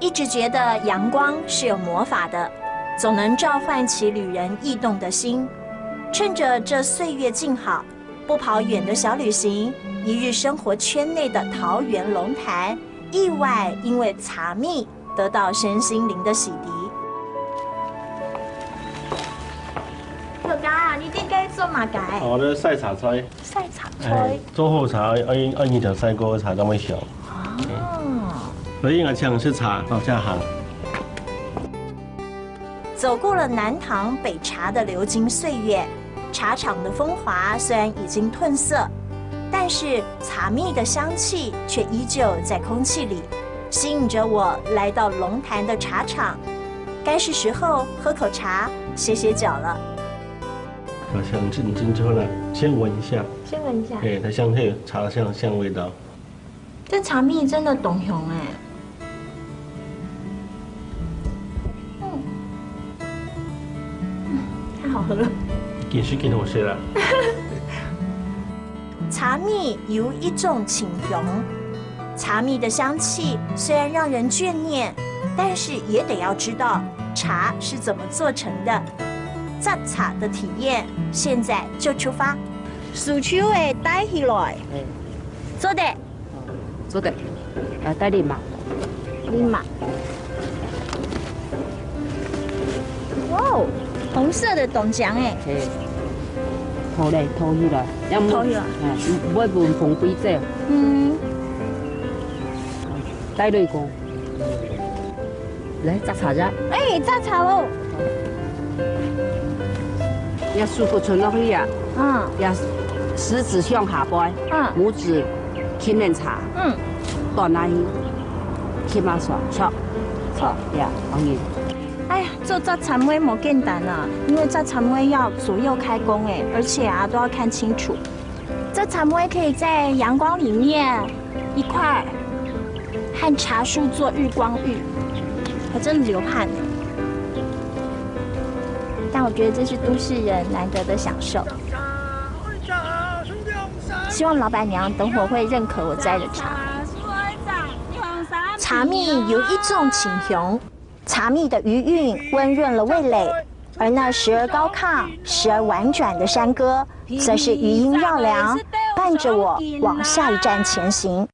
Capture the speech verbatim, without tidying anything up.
一直觉得阳光是有魔法的，总能召唤起旅人异动的心。趁着这岁月静好，不跑远的小旅行，一日生活圈内的桃园龙潭，意外因为茶蜜得到身心灵的洗涤。哥哥啊，你今天做么个？哦，我在晒茶菜。晒茶菜。哎，做好茶，愛，愛，愛你就晒过茶，咁样香。哦。所以我请你食茶，到这行。走过了南糖北茶的流金岁月，茶厂的风华虽然已经褪色，但是茶蜜的香气却依旧在空气里，吸引着我来到龙潭的茶厂。该是时候喝口茶，歇歇脚了。我想进，进去了，先闻一下。先闻一下。哎，它香，它有茶香，香味道。这茶蜜真的懂熊哎。嗯，嗯，太好喝了。紧食紧好食啦。茶蜜有一种清香，茶蜜的香气虽然让人眷念，但是也得要知道茶是怎么做成的。榨茶的体验，现在就出发。手手个带起来，做得。 做得，来，带你嘛。你嘛。哇哦，红色的豆浆哎。嘿，吐嘞，吐起来，要么，吐起来。哎，毋，毋会分风飞走。嗯。带你讲。 来，榨茶仔。哎，榨茶哦。要手骨伸落去啊，嗯。要食指向下背，嗯。拇指轻点插，嗯。断下去，轻慢刷，刷，刷，呀，好用。哎呀，做榨茶妹无简单啊，因为榨茶妹要左右开弓哎，而且啊都要看清楚。榨茶妹可以在阳光里面一块儿和茶树做日光浴，还真的流汗。但我觉得这是都市人难得的享受。希望老板娘等会会认可我摘的茶。茶蜜有一种清香，茶蜜的余韵温润了味蕾，而那时而高亢、时而婉转的山歌，则是余音绕梁，伴着我往下一站前行。